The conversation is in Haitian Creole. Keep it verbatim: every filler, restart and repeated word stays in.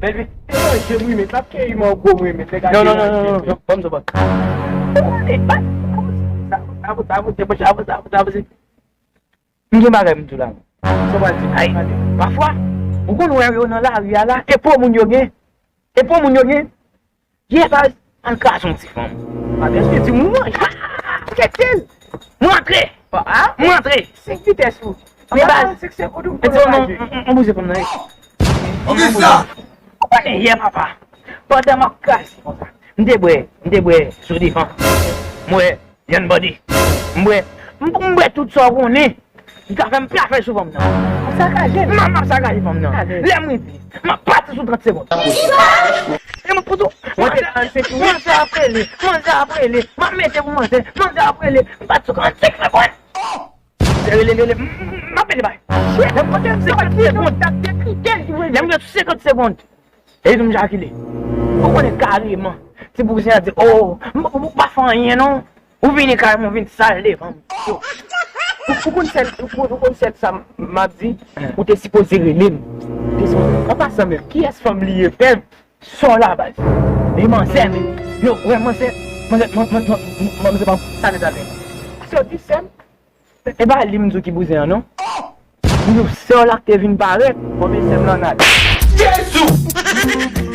Bèl vi. E manje mwen men, m ap keyi mango mwen men, nèg a Non, non, non, non, non, non, ban m sa, ban. Avanse, avanse, avanse, avanse. M gen bagay m di w la. Sa w pral di? Ay, pafwa, ou konn wè yo nan lari a la, e po moun yo gen. E po moun yo gen. Ye baz, ann kraze yon ti fanm. A, byen si di moun manje. Kete l. M rantre. M rantre. Senk vitès ou. Ye baz. Senk segonn ou. E di w non, on bouze fanm nan. Oke sa. Ou konnen yè papa. Pandan m ap kraze konsa. M te bwè, m te bwè sou devan. M wè Young Body. M bwè, m, m bwè tout sa w konnen. Li ka fè m plafe sou fanm nan. Ou sakaje l. M ap, m ap sakaje fanm nan. Lè m rive, m ap pati sou trant segonn. E mwen pou tou. Mwen te trannsenk minit. Manzè ap rele, manzè ap rele. M ap mete pou manzè, manzè ap rele. M pati sou trannsenk segonn. Se rele, rele, m, m, m ap mete bay. Lè m rive senkant segonn. Lè m rive senkant segonn. E di m jakile. Ou konnen kareman. Ti bouzen an di, oh, m, m, m pa fè anyen non. Ou vini kareman, ou vin sal devan m. Yo. Ou, ou konn sèl, ou, ou konn sèl sa m ap di, ou te sipoze rele m. Ou te sipoze. An pasan menm, kiyès fanm li ye, pèv? Sò la baz. E manzè menm. Yo, wè manzè, manzè, manzè, manzè, manzè pa. Talè, talè. Sò di sè m. E pa li m di w ki bouzen an non. M di w sè w la k te vin parèt. Bon, men sè m nan nal. Jezi!